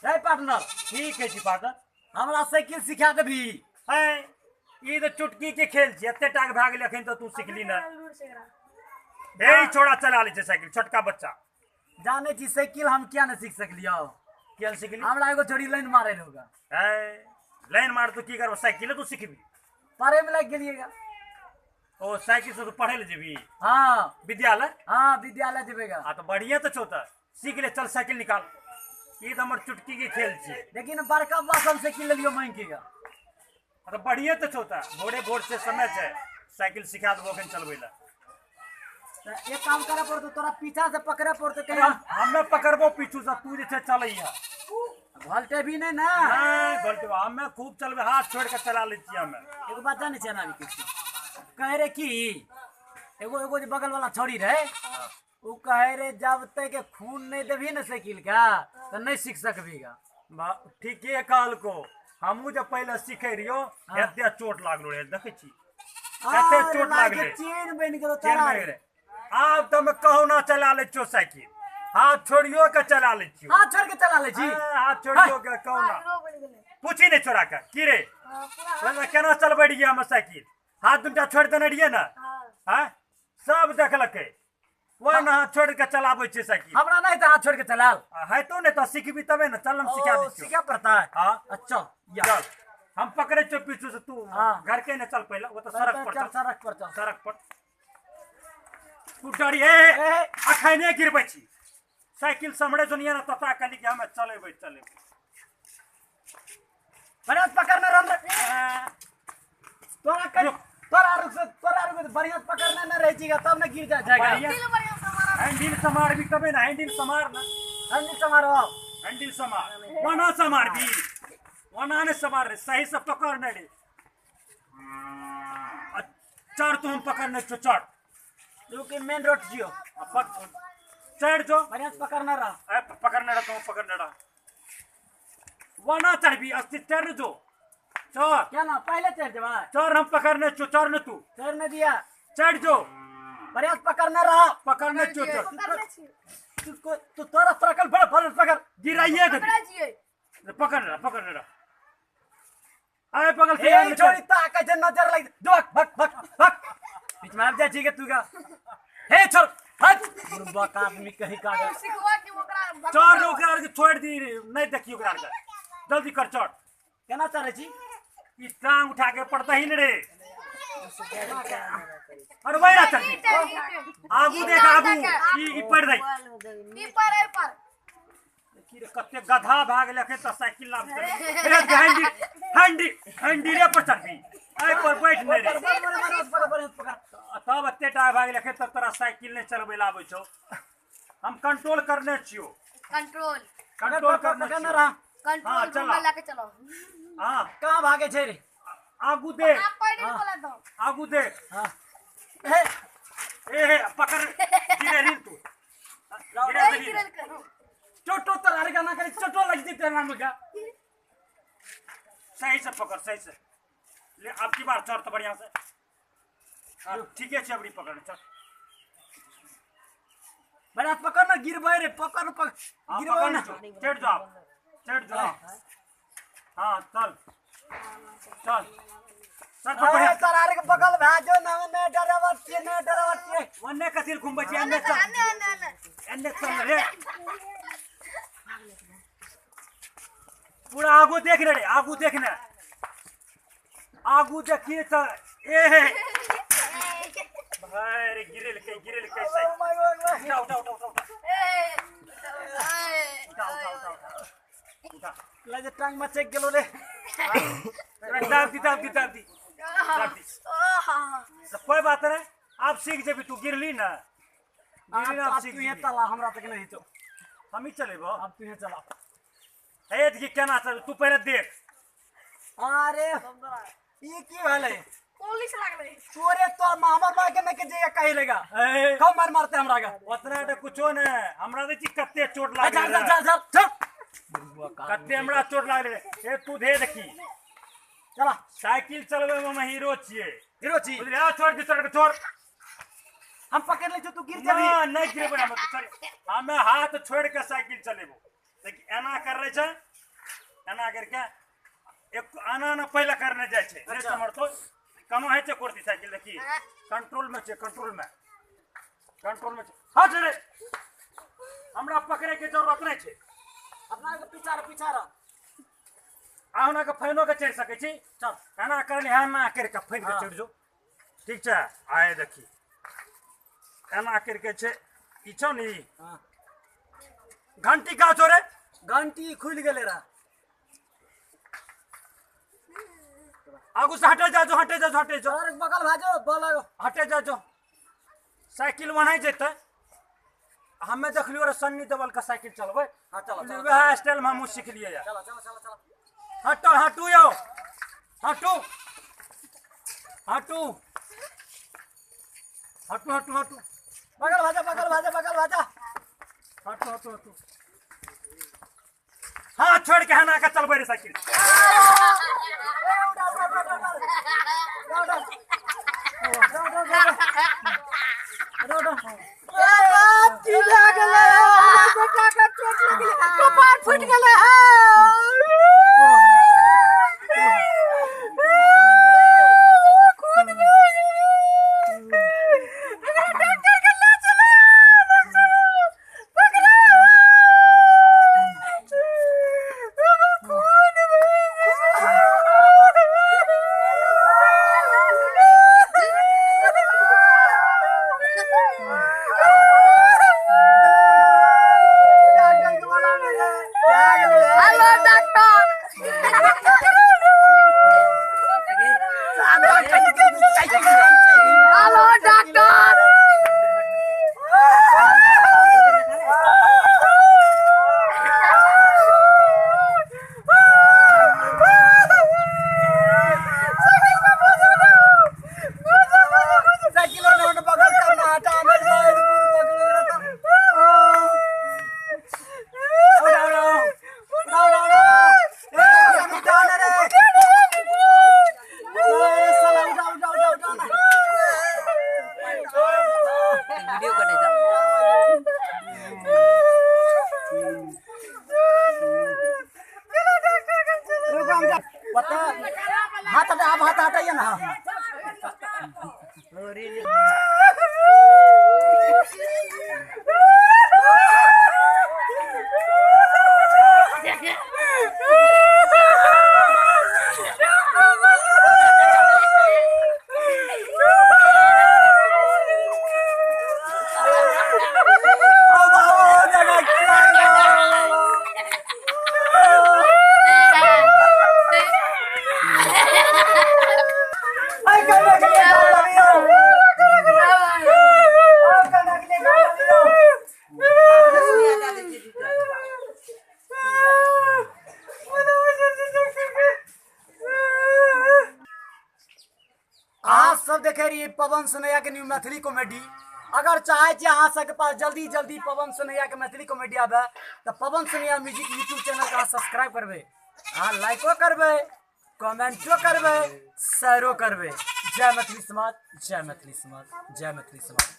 रे पार्टनर। ठीक है जी पार्टनर। हमरा साइकिल सिखा देबी। है ई तऽ चुटकी के खेल छै, एते टाक भए गेलै अखन तऽ तू सिखली ना। हे छोड़ा चला लै छै साइकिल, छोटका बच्चा। जाने छी साइकिल हम किया नहीं सीख सकलियो? किया नहीं सिखली? हमरा एगो छोड़ी लाइन मारे होगा। है लाइन मार तो की करबो, साइकिल तू सिखबी? पढ़े में लग गेलिएगा। ओ साइकिल से तू पढ़े ले जेबी? हाँ। विद्यालय? हाँ विद्यालय जेबेगा। हाँ तो बढ़िया तो छौ त, सीख ले, चल साइकिल निकाल। ई तऽ हमर चुटकी के खेल छै। लेकिन बड़का बस हम साइकिल लेलियो मांगि के गा। हाँ तो बढ़िया तो छौ त, भोरे भोर से समय छै, साइकिल सिखा देबो अखन चलबै लए। तऽ एक काम करऽ पड़तौ, तोरा पीछा से पकड़े पड़तौ कहीं। हमे पकड़बो पीछू से, तू जे छै चलैया। घलटे भी नहीं ना? नहीं, घलटे हमे खूब चलबै, हाथ छोड़ के चला लै छियै हमे। एगो बात जानै छियै ना, अभी किछु कहे रे की एगो एगो जे बगल वाला छोड़ी रहे, उ कहे रे जब तक के खून नहीं देबही ना साइकिल का तो नहीं सीख सकबी गा। ठीके कहलको, हमहूँ जब पहले सीखे रहियो एते चोट लागलो रहे, देखै छी एते चोट लागले, चेन बनि गेलो चेन बनि गेलै। आब तऽ हम कहुना चला लै छियो साइकिल, हाथ छोड़ियो के चला लै छियो। हाथ छोड़ के चला लै छी? हाथ छोड़ियो के कहुना। पूछी नहीं छोड़ा के की रे केना चलबै रहियै हम साइकिल, हाथ दूटा छोड़ देने रहियै ने, हाँ सब देखलकै, वह ना हाथ छोड़ के चलाबै छियै साइकिल। हमरा नहीं तऽ हाथ छोड़ के चलाल हेतौ नहीं तऽ सिखबी तबे ने, चल हम सिखा दै छियौ। सिखा पड़ता है? हाँ। अच्छा चल हम पकड़ै छियौ पीछू से, तू घर के नहीं चल पहले, वो तो सड़क पर चल, सड़क पर चल, सड़क पर तू डरी ए अखने गिरबै छी साइकिल समरे दुनिया ना तता कहली कि हम चलेबै चलेबै। बढ़िया पकड़ने रह तोरा कर, तोरा रुक से, तोरा रुक बढ़िया पकड़ने न रह छी तब न गिर जाएगा। हैंडल समार भी तबे ना, हैंडल समार ना, हैंडल समारो, हैंडल समार वना समार भी वना ने समार रे, सही से पकड़ ने रे, चढ़ तू हम पकड़ने छो, चढ़ जो कि मेन रोड जियो चढ़ जो, बढ़िया से पकड़ना रहा, ए पकड़ने रहा, तू पकड़ने रहा, वना चढ़बी अस्ति चढ़ जो, चढ़ क्या ना पहले चढ़ जबा, चढ़ हम पकड़ने छो, चढ़ न तू, चढ़ न दिया, चढ़ जो, बढ़िया से पकड़ना रहा, पकड़ने छो, चढ़ तू तू तोरा पकड़, बड़ा बड़ा पकड़ गिराइए दे, पकड़ रहा, पकड़ रहा, आए बगल से ए छोड़ी ताका जे नजर लग जो, भक भक भक बीच में आब जा ठीक है तू का, हे छोड़ हट बुढ़बा का आदमी कहीं का सिखवा के ओकरा चढ़ ओकरा के छोड़ दी रे, नहीं देखी ओकरा के, जल्दी कर चढ़। केना चढ़ै छी? ई टांग उठा के पड़ता ही नहीं रे, अरे वही चढ़, आगू देख आगू, ई पड़ दई, ई पर ए पर की रे कते गधा भाग गेलै अखन त साइकिल लाब चल, हैंडल हैंडल हैंडले पर चढ़बी, एहि पर बैठ नहीं रे, तब एते टा भाग गेलै अखन तक तोरा साइकिल नहीं चलबै ला आबै छौ, हम कंट्रोल करने छियौ, कंट्रोल कंट्रोल करने रहा, कंट्रोल रूम में लाके चलो। हां कहां भागे छै रे? आगू देख, आप पढ़ बोला दो, आगू देख, हां ए ए पकड़ गिरे री तू, गिरे री चोटो तर अरे गाना करे चोटो लग जेते ना मुझे, सही से पकड़, सही से ले, अब की बार चढ़ तो बढ़िया से, हां ठीक है अबरी पकड़ चढ़, बढ़िया पकड़ ना गिरबै रे, पकड़ पकड़ गिरबै ना, चढ़ जाओ चढ़ जाओ, हां चल चल चल पकड़ सर अरे के बगल भा जो ना ने डरावत छे, ने डरावत छे, ओने कथिल घुमबै छी, एने चल एने चल रे, पूरा आगू देख रे, आगू देख ने, आगू देखिए त ए भाई रे गिरल के गिरल कैसे, उठा उठा उठा उठा उठा उठा उठा लगे टांग में चेक गेलो रे, दाब दी दाब दी दाब दी दाब दी, तो कोई बात नहीं, आप सीख जेबी, तू गिरली ना, गिरली ना, आप सीख तू ये चला, हमरा तक नहीं तो हम ही चलेबो, अब तू ये चला, ए देखी केना चल, तू पहले देख, अरे ई की भेलै? पुलिस लागलै तोरे तोर मामा मार के न के जे कहि लेगा, कम मार मारते हमरा का, ओतना त कुछो ने, हमरा दै छी कते चोट लागल, चल चल चल चल कते हमरा चोट लागल रे, ए तू दे देखी चला, साइकिल चलबै में हम हीरो छियै, हीरो छी, बुझलियै? छोड़ दे, छोड़ छोड़, हम पकड़ ले तू गिर जेबी ना, नहीं गिरबै हम, छोड़, हमे हाथ छोड़ के साइकिल चलेबो, देखी एना कर रहे छै एना करके एक आना आना पहिले करने जाइ छै नहि समर्थो कनो होइ छै कुर्सी साइकिल देखी कंट्रोल में छै कंट्रोल में छै हट रे हमरा पकड़े के जरूरत नहीं छै अपना के पीछा रह पीछा रह अहुना के फैनो के चढ़ि सकै छी चल एना करली एना करके फैन के चढ़ि जो ठीक छै आए देखी एना करके छै ई छौ नी घंटी का छौ रे घंटी खुलि गेलै रह आगू से हटे जा जो हटे जा जो हटे जो और बगल भाजो बल हटे जा जो साइकिल वनाइ जेतै हमे देखलियो रे सन्नी देवल के साइकिल चलबै हां चलो चलो वएह स्टाइल में हमहूँ सिखलियै चलो चलो चलो चलो हटो हटू यौ हटू हटू हटू हटू हटू बगल भाजा बगल भाजा बगल भाजा हटू हटू हटू हाँ छोड़ के हना के चलबै रे साइकिल कपार फूटि गेलै खून डॉक्टर के ले चलो hello doctor hello doctor video कटे था हाथ आप हाथ हटाइए ना सब देखे रही पवन सुनैया के न्यू मैथिली कॉमेडी। अगर चाहे छी अहाँ सबके पास जल्दी जल्दी पवन सुनैया के मैथिली कॉमेडी आबे तो Pawan Sunaiya music YouTube channel के सब्सक्राइब करबे, अहाँ लाइको करबे, कमेंटो करबे, शेयरो करबे। जय मैथिली समाज, जय मैथिली समाज, जय मैथिली समाज।